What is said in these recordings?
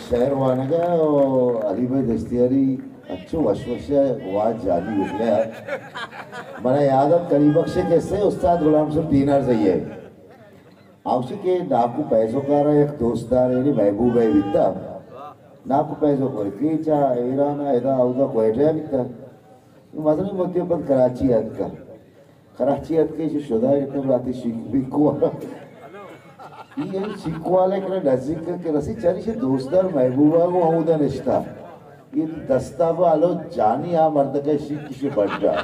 شعر وانگ ءَ و علی بھائی دشتیاری انچو وش وش ءَ واجہ جالی گوشگ ءَ۔ من ءَ یاد ات کلی بخش ءِ کسہ، استاد غلام رسول دینار زئی ءَ۔ آ گوشی کہ ناکو پیزوک ءَ را یک دوستدار یعنی محبوب ءَ بیتا۔ ناکو پیزوک ءَ کہ چا ایران ءَ ادا اودا کوئٹہ ءَ بیتا۔ مزنیں مدتی پد کراچی ءَ اتکا۔ کراچی ءَ اتکے چہ شدا گپتہ براتی شیک بیک وارا۔ ای ہم شیک والے کرا نزدیک کہ رسی چاری چہ دوستدار محبوبہ گوں ہمودا نشتا۔ ای دستا با الو جانی آ مردکہ شیک کشے بڈا۔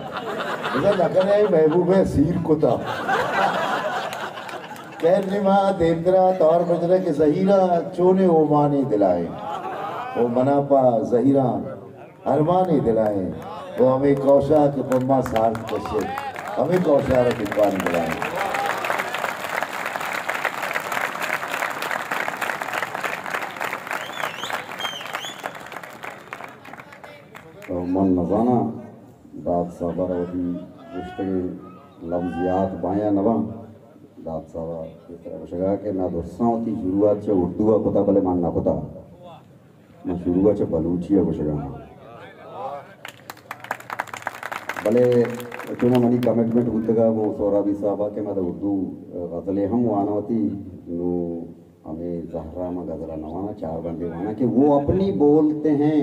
بزا نکنے محبوبہ سیر کتا۔ خیر نی ما دیمترا توار بجرے کہ زہیرا چونے اومانی دلائیں۔ او منا پا زہیرا ارمانی دلائیں۔ او ہمے کوشا کہ پما سارت کشے، ہمے کوشا را دکان دلائیں۔ تو من نزاناں داد صاحب ءَ را وتی گوشتگیں لبزیات باں یا نہ باں۔ داد صاحب ءَ اے طرح گوشگ ءَ کہ نہ درساں وتی شروعات چہ اردو ءَ کتا، بلے من نہ کتا۔ من شروع ءَ چہ بلوچی ءَ گوشگ ءَ آں۔ بلے چوناں منی کمٹمنٹ بوتگ ءَ گوں سہرابی صاحب ءَ کہ من اردو غزلے ہم واناں وتی، نوں ہمے زہر ءَ من غزل ءَ نہ واناں، چار بندے واناں کہ وہ اپنی بولتے ہیں،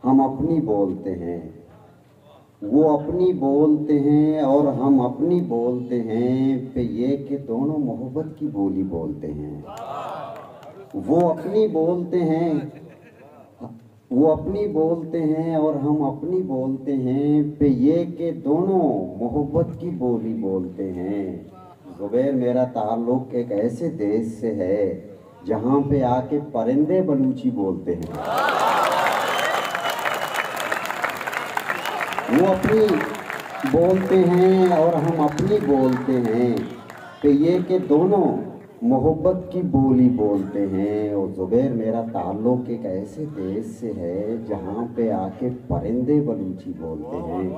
ہم اپنی بولتے ہیں، وہ اپنی بولتے ہیں اور ہم اپنی بولتے ہیں، پہ یہ کہ دونوں محبت کی بولی بولتے ہیں۔ وہ اپنی بولتے ہیں، وہ اپنی بولتے ہیں اور ہم اپنی بولتے ہیں، پہ یہ کہ دونوں محبت کی بولی بولتے ہیں۔ زبیر، میرا تعلق ایک ایسے دیش سے ہے جہاں پہ آ کے پرندے بلوچی بولتے ہیں۔ وہ اپنی بولتے ہیں اور ہم اپنی بولتے ہیں، پہ یہ کہ دونوں محبت کی بولی بولتے ہیں۔ اور زبیر، میرا تعلق ایک ایسے دیش سے ہے جہاں پہ آ کے پرندے بلوچی بولتے ہیں۔